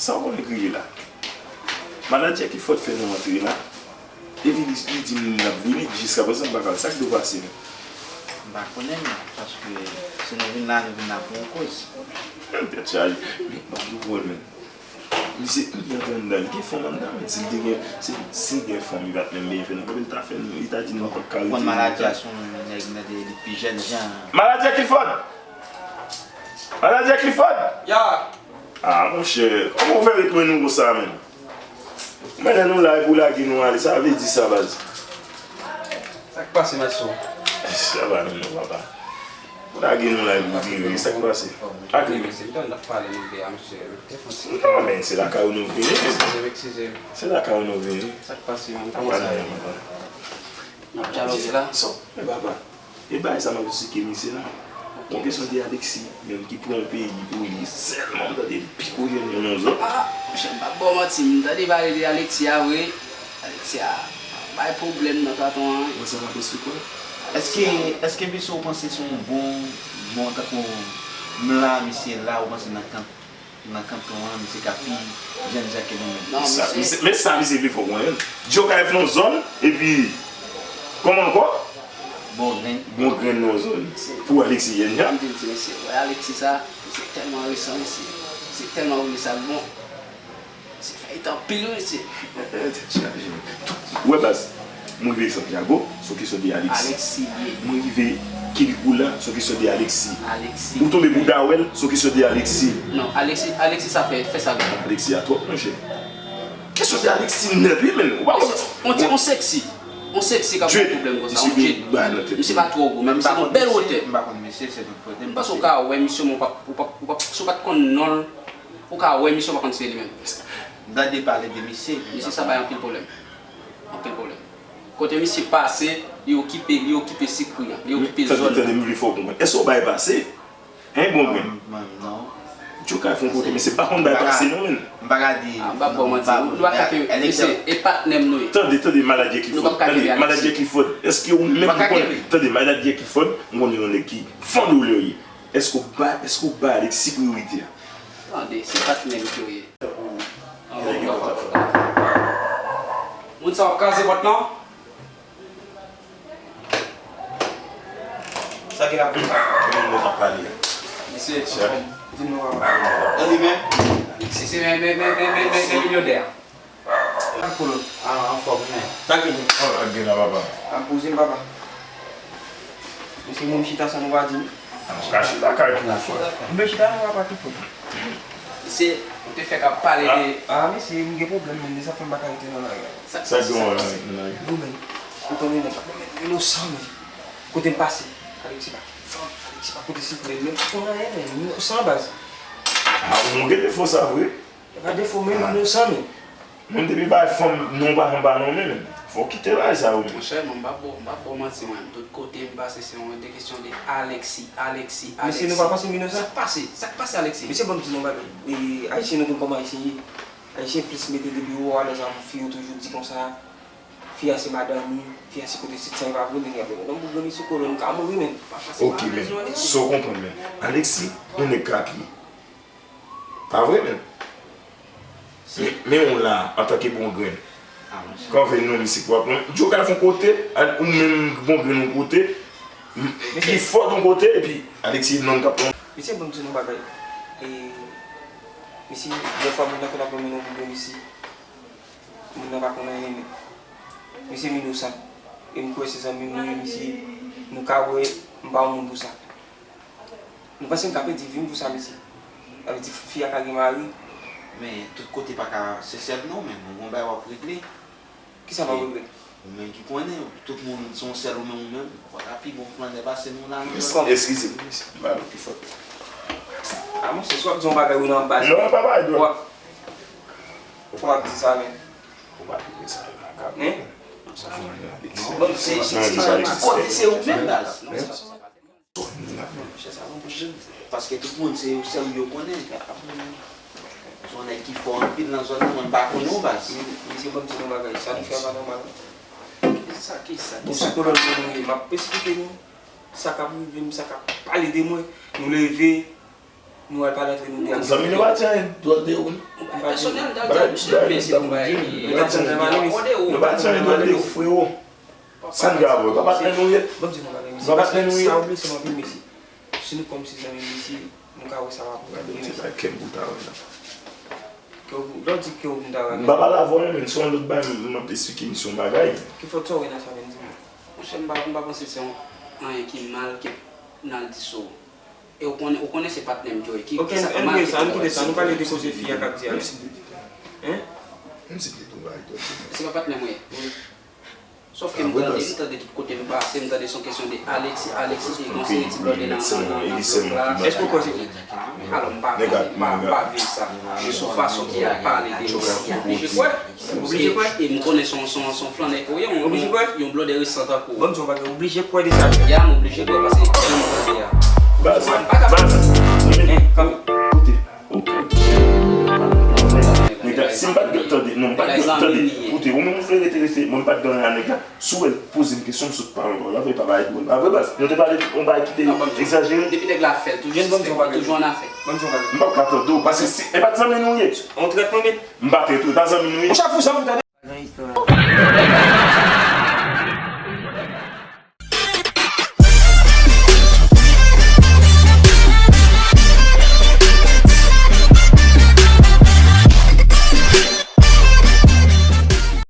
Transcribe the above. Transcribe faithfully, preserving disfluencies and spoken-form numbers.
Sa w konnen k rive la? Maladi a ki fòt fè nou antre la. Epi li, li di m l ap vini, jiskaprezan m pa ka wè l. Sa k dwe pase menm? M pa konnen menm, paske si nou vin la, nou vin la pou yon koz. Tèt chaje. Men, m ap di w menm. Misye, li antre anndan, li gen fanm anndan, men si l te gen, si, si l gen fanm, li pa t menm bezwen fè nou, konbyen l ta fè nou, li ta di nou ankò k ka rete. Konn maladi a se yon nèg nan de, li pi jèn jan. Maladi a Clifford! Maladi a Clifford! Ya! Ah, monchè, kòman w fè ret lwen nou konsa, menm? Mwen, lè nou la, epi w lage nou ale, sa vle di sa, baz? Sa k pase, Maestro? Sa va, non, non, papa. Ou lage nou la epi w vire, sa k pase? Ak li. Se m tande n ap pale nou de a, mesye. Non, men se lakay ou nou vini. Eskize m, eskize m. Se lakay ou nou vini. Sa k pase, man? Kòman sa ye? N ap dyaloge la. So, men papa, e bagay sa m ap esplike misye la. Yon kesyon de Alexis, menm ki pran yon peyi pou li sèlman, m tande li pi gwo jèn nan yon zòn. Ah, monchè, m p ap ba w manti, m tande pale de Alexis a vre. Alexis a bay pwoblèm nan kanton an. Mwen sa m ap esplike w. Èske, èske mesye w panse se yon bon, bon, tankou m la, misye la, ou panse nan kan, nan kanton an, misye ka pi jèn jan ke nou menm? Non, sa, misye, misye, men sa misye pi fò konnen. Djokay fè yon zòn, epi, kòman ankò? Bon grenn. Bon grenn nan zòn. Pou Alexis jèn jan. M di l, mesye, wè Alexis sa, misye tèlman resan, mesye. Misye tèlman vle sa k bon. Se fèyton anpil wi mesye. Tèt chaje. Ou wè baz, mwen rive Santiago, se yon kesyon de Alexis. Alexis li ye. Mwen rive Kilikula, se yon kesyon de Alexis. Alexis. Ou tonbe bouda wè l, se yon kesyon de Alexis. Non, Alexis, Alexis sa fè, fè sa vre. Alexis a twòp, monchè. Kesyon de Alexis nèt wi, men. Ou pa wè. On ti, on sexy. On sexy k ap fè pwoblèm konsa. Misye gen bagay nan tèt li. Misye pa twò gwo, men misye gen bèl wotè. M pa konn misye, se tout kote m pase. M panse w ka wè misye, men w p ap, w p ap, w p ap, si w pa t konn non l, ou ka wè misye, w pa konn se li menm. M tande pale de misye. Misye sa bay anpil pwoblèm. Anpil pwoblèm. Kote misye pase, li okipe, li okipe sikri an, li okipe zòn nan. Tande, tande, m vle fè w konprann. Èske w bay pase? Hein, bon grenn? Non, non. Djokay fè yon kote, mesye pa konn bay pase non, menm. M pa ka di. Ah, m p ap ba w manti. Nou pa ka ke, mesye, e patnè m nou ye. Tande, tande, maladi a Clifford. Tande, maladi a Clifford. Èske ou menm ou konnen? Tande, maladi a Clifford, m konnen yon nèg ki fan doulè w ye. Èske w ba, èske w ba Alexis priyorite a? Tande, se patnè m ke w ye. Moun sa w ap kraze pòt lan? Sa ki la pou sa? Ki moun nou t ap pale a? Mesye, di nou papa. Tande men. Mesye, men, men, men, men, men, men, men milyonè a. Ak kolon. Ah, anfòm, men. Sa ki gen? Oh, ak gen la, papa. Ap poze m, papa. Mesye, moun chita san nou pa di m. Ka chita kay pou ou fò. M vle chita non, papa, ki fòt? Mesye, ou te fèk ap pale de. Ah, mesye, m gen pwoblèm, men, de sa fè m pa ka rete nan lari a. Sa k pase, sa k pase? Yo, men, ou konnen nèg la, men, inosan, men. Kote m pase, Alexis pa gen fanm, Alexis pa pote siklèt, men, pa konn anyen, men, inosan, baz. Ah, ou gen defo sa vre? E pa defo, men, inosan, men. Moun depi bay fanm non pa fanm pa non men, men fò w kite bagay sa yo men. Monchè, mwen m p ap ba w, m p ap ba w manti mwen, tout kote m pase se yon de kesyon de Alexis, Alexis, Alexis. Mesye, nou pa panse m inosan? Sa k pase? Sa k pase Alexis? Mesye, ban m di nou yon bagay. E, Ayisyen nou konn kòman Ayisyen ye. Ayisyen plis mete depi yo alèz avèk fi yo toujou di konsa, fi a se madanm li, fi a se kote sit sa e pa vre, men y ap nan boug nan misye kolon ka mouri men. Ok, men, sa w konprann men. Alexis, yon nèg k ap ye. Pa vre menm? Men, men ou la, antanke bon grenn. Kòve non misye k w ap pran. Djo ka fè yon kote, al, ou menm bon grenn yon kote, m-, Clifford yon kote, epi Alexis non k ap pran. Mesye, ban m di nou bagay. E, mesye, dèfwa moun nan konn ap lonmen nan moun yo, mesye. Moun nan pa konn anyen, men. Misye m inosan. E m kwè se zanmi m nou ye, misye. Nou ka wè, m pa yon moun pou sa. Nou panse m ka pèdi vi m pou sa, mesye? Sa vle di fi a ka gen mari? Men, tout kote pa ka se sèl non, men, ou gon bagay w ap regle. Kisa m ap regle? Ou menm ki konnen, tout moun se yon sèl ou menm, ou menm. Ou pa ka pi bon flannè pase nou la, non. Eskize m, mesye. M pa wè ki fòt. A, monchè, si w ap di yon bagay, ou nan baz. Non, papa, non. Ou ap di sa, men. Ou pa pi sa, men. Hein? Sa fè yon bagay. Bon, se, se, se, se, kote se ou menm, baz. Non, sa, sa, sa. Monchè, sa pa posib. Paske tout moun se sèl ou yo konnen. Se yon nèg ki fò anpil nan zòn nan, mwen m pa konnen w baz. Mesye, ban m di nou bagay, sa nou fè a pa nòmal. Sa ki sa? Bon, se kolòn mwen nou ye, m ap esplike nou sa k ap rive m, sa k ap pale de mwen. Nou leve, Nou al pale antre nou de. Zanmi, nou pa di anyen dwòl de ou, non. Pèsonèl, m ta di ap di mèsi pou bagay ki. Nou pa di anyen dwòl de ou, frewo. Sa n gen avè w? Pa patnè nou ye? Ban m di nou bagay, mesye. Pa patnè nou ye? Sa ou blese m anpil, mesye. Si nou kòmsi zanmi, mesye, nou ka wè sa w ap wè. Se pa kè m pou ta wè la. Kè w pou, lè w di kè w pou m ta wè. M pa pale avè w, men se yon lòt bagay, m ap esplike misye yon bagay. Ki fòt sa w wè nan sa, men di m. Monchè, m pa, m pa panse se yon anyen ki mal ke n al di sou ou. E ou konnen, ou konnen se patnè m ki, ki sa k mal ke m wè sa, nou pale de koze fi a k ap di a. Menm si m te tou bay, tou. Se pa patnè mwen ye. Sòf ke m tande, m tande tout kote m pase, m tande se yon kesyon de Alexis, Alexis te gon seri ti blòdè nan, nan, nan, nan blòk la. Èske w kwè se vre? Alò, m pa konnen, m pa, m pa viv sa. Men sou fason ke y ap pale de misye a, m oblije kwè. M oblije kwè. E m konnen se yon, se yon, se yon flannè ke w ye, yon, yon, yon blòdè resan tankou w. Ban m di w yon bagay, w oblije kwè de sa. Ya, m oblije kwè paske jan m tande a. Baz, m pa ka baz, men, kanpe. Koute. Nèg la, si m pa t gen, tande, non, m pa t gen, tande, koute, ou menm ou vle rete, rete, mwen m pa t gen anyen a nèg la. Si w wè l poze m kesyon, m sot pale ankò. La vre pa bay dwòl. La vre baz, nou te pale yon bagay ki te egzajere. Depi nèg la fè l, toujou sistèm, toujou an afè. M p ap ka tande w, paske si, e pa t zanmi nou ye. On trèt mwen met. M pa trèt ou, e pa zanmi nou ye. Chak fou sa pou tande.